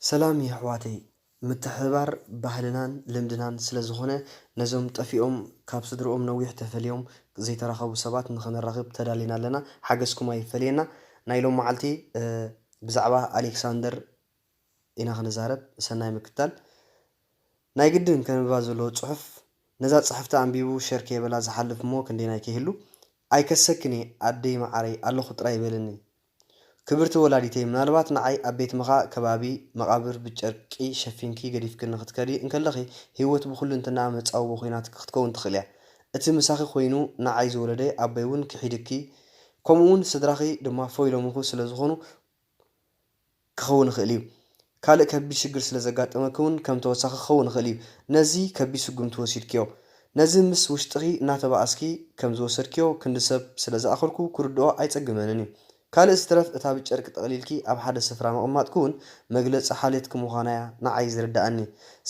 ሰላም የሕዋተይ፣ ምትሕብባር ባህልናን ልምድናን ስለ ዝኾነ፣ ነዞም ጠፊኦም ካብ ስድርኦም ነዊሕ ተፈልዮም ዘይተራኸቡ ሰባት ንኸነራኽብ ተዳሊና ኣለና። ሓገዝኩም ኣይፈለየና። ናይ ሎም መዓልቲ፣ እ፣ ብዛዕባ ኣሌክሳንደር ኢና ክንዛረብ። ሰናይ ምክታል። ናይ ግድን ከንብባ ዘለዎ ጽሑፍ፣ ነዛ ጽሕፍቲ ኣንቢቡ ሸር ከይበላ ዝሓልፍ እሞ ክንደየናይ ከይህሉ። ኣይከሰክን እየ ኣደይ መዓረይ፣ ኣለኹ ጥራይ በልኒ። ክብርቲ ወላዲተይ፣ ምናልባት ንዓይ ኣብ ቤት ምኻ ከባቢ መቓብር ብጨርቂ ሸፊንኪ ገዲፍክኒ ክትከዲ እንከለኺ፣ ህይወት ብኹልንትናኣ መጻብቦ ኮይናትኪ ክትከውን ትኽእል እያ። እቲ ምሳኺ ኮይኑ ንዓይ ዝወለደ ኣቦይ እውን ክሒድኪ፣ ከምኡውን ስድራኺ ድማ ፈው ኢሎምኺ ስለ ዝኾኑ ክኸውን ይኽእል እዩ። ካልእ ከቢድ ሽግር ስለ ዘጋጠመኪ እውን ከም ተወሳኺ ክኸውን ይኽእል እዩ። ነዚ ከቢድ ስጉምቲ ወሲድክዮ። ነዚ ምስ ውሽጥኺ እናተባኣስኪ ከም ዝወሰድክዮ ክንዲ ሰብ ስለ ዝኣኸልኩ ክርድኦ ኣይጸግመንን እዩ። ካልእ ዝትረፍ እታ ብጨርቂ ጠቕሊልኪ ኣብ ሓደ ስፍራ ምቕማጥኪ እውን መግለጺ ሓልዮትኪ ምዃና እያ ንዓይ ዝርድኣኒ።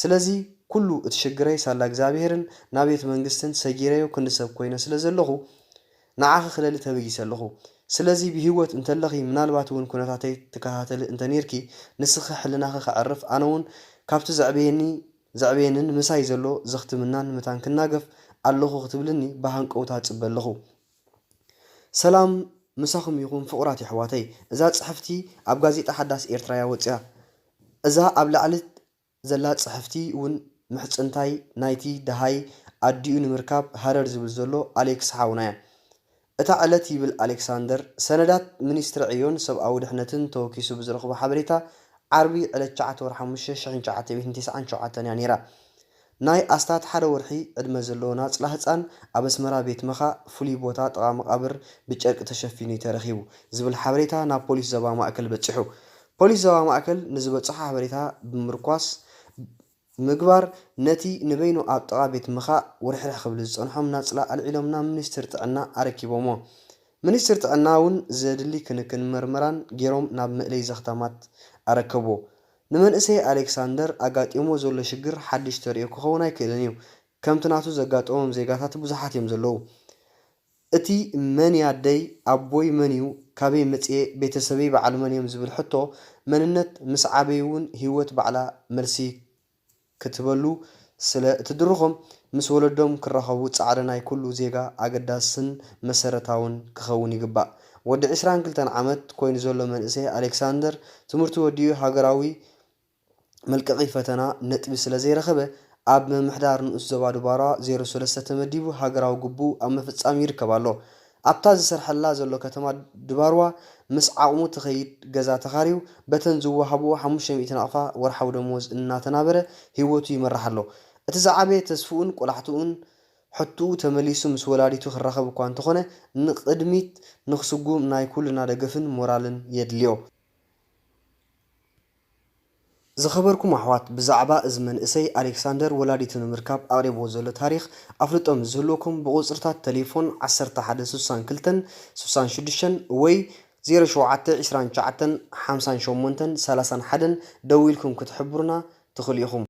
ስለዚ ኩሉ እቲ ሽግረይ ሳላ እግዚኣብሄርን ናብ ቤት መንግስትን ሰጊረዮ ክንዲ ሰብ ኮይነ ስለ ዘለኹ ንዓኺ ክደሊ ተበጊሰ ኣለኹ። ስለዚ ብህይወት እንተለኺ ምናልባት እውን ኩነታተይ ትከታተሊ እንተኔርኪ ንስኺ ሕልናኺ ከዕርፍ ኣነ እውን ካብቲ ዘዕበየኒ ዘዕበየንን ምሳይ ዘሎ ዘኽትምናን መታን ክናገፍ ኣለኹ ክትብልኒ ብሃንቀውታ እጽበ ኣለኹ። ሰላም ምሳኹም ይኹን ፍቑራት የሕዋተይ። እዛ ጽሕፍቲ ኣብ ጋዜጣ ሓዳስ ኤርትራ እያ ወጺኣ። እዛ ኣብ ላዕሊ ዘላ ጽሕፍቲ እውን ምሕጽንታይ ናይቲ ደሃይ ኣዲኡ ንምርካብ ሃረር ዝብል ዘሎ ኣሌክስ ሓውና እያ። እታ ዕለት ይብል ኣሌክሳንደር፣ ሰነዳት ሚኒስትሪ ዕዮን ሰብኣዊ ድሕነትን ተወኪሱ ብዝረኽቦ ሓበሬታ ዓርቢ ዕለት ትሽዓተ ወርሒ ሓሙሽተ ሽሕን ትሽዓተ ሚእትን ተስዓን ሸውዓተን እያ ነይራ። ናይ ኣስታት ሓደ ወርሒ ዕድመ ዘለዎ ናጽላ ህጻን ኣብ ኣስመራ ቤት መኻ ፍሉይ ቦታ ጥቓ መቓብር ብጨርቂ ተሸፊኑ እዩ ተረኺቡ ዝብል ሓበሬታ ናብ ፖሊስ ዞባ ማእከል በጺሑ። ፖሊስ ዞባ ማእከል ንዝበጽሖ ሓበሬታ ብምርኳስ ምግባር ነቲ ንበይኑ ኣብ ጥቓ ቤት ምኻእ ውርሕርሕ ክብል ዝጸንሖም ናጽላ ኣልዒሎም ናብ ሚኒስትሪ ጥዕና ኣረኪቦሞ። ሚኒስትሪ ጥዕና እውን ዘድሊ ክንክን መርመራን ጌሮም ናብ መእለይ ዘኽታማት ኣረከብዎ። ንመንእሰይ ኣሌክሳንደር ኣጋጢሞ ዘሎ ሽግር ሓድሽ ተርእዮ ክኸውን ኣይክእልን እዩ። ከምቲ ናቱ ዘጋጠሞም ዜጋታት ብዙሓት እዮም ዘለዉ። እቲ መን እያ ኣደይ፣ ኣቦይ መን እዩ፣ ካበይ መጽየ፣ ቤተሰበይ በዓል መን እዮም ዝብል ሕቶ መንነት ምስ ዓበዩ እውን ህይወት ባዕላ መልሲ ክትበሉ ስለ እትድርኾም ምስ ወለዶም ክራኸቡ ጻዕሪ ናይ ኩሉ ዜጋ ኣገዳስን መሰረታውን ክኸውን ይግባእ። ወዲ ዕስራን ክልተን ዓመት ኮይኑ ዘሎ መንእሰይ ኣሌክሳንደር ትምህርቱ ወዲኡ ሃገራዊ መልቀቒ ፈተና ነጥቢ ስለ ዘይረኸበ ኣብ ምምሕዳር ንኡስ ዞባ ድባርዋ ዜሮ ሰለስተ ተመዲቡ ሃገራዊ ግቡኡ ኣብ ምፍጻም ይርከብ ኣሎ። ኣብታ ዝሰርሐላ ዘሎ ከተማ ድባርዋ ምስ ዓቕሙ ትኸይድ ገዛ ተኻርዩ በተን ዝወሃብዎ ሓሙሽተ ሚእቲ ናቕፋ ወርሓዊ ደሞዝ እናተናበረ ህይወቱ ይመርሕ ኣሎ። እቲ ዝዓበየ ተስፍኡን ቆላሕትኡን ሕቱኡ ተመሊሱ ምስ ወላዲቱ ክራኸብ እኳ እንተኾነ ንቕድሚት ንኽስጉም ናይ ኩልና ደገፍን ሞራልን የድልዮ። ዝኸበርኩም ኣሕዋት፣ ብዛዕባ እዚ መንእሰይ ኣሌክሳንደር ወላዲቱ ንምርካብ ኣቕሪብዎ ዘሎ ታሪኽ ኣፍልጦ ምስ ዝህልወኩም ብቑጽርታት ተሌፎን ዓሰርተ ሓደ ስሳን ክልተን ስሳን ሽዱሽተን ወይ ዜሮ ሸውዓተ ዕስራን ትሽዓተን ሓምሳን ሸሞንተን ሰላሳን ሓደን ደዊልኩም ክትሕብሩና ትኽእሉ ኢኹም።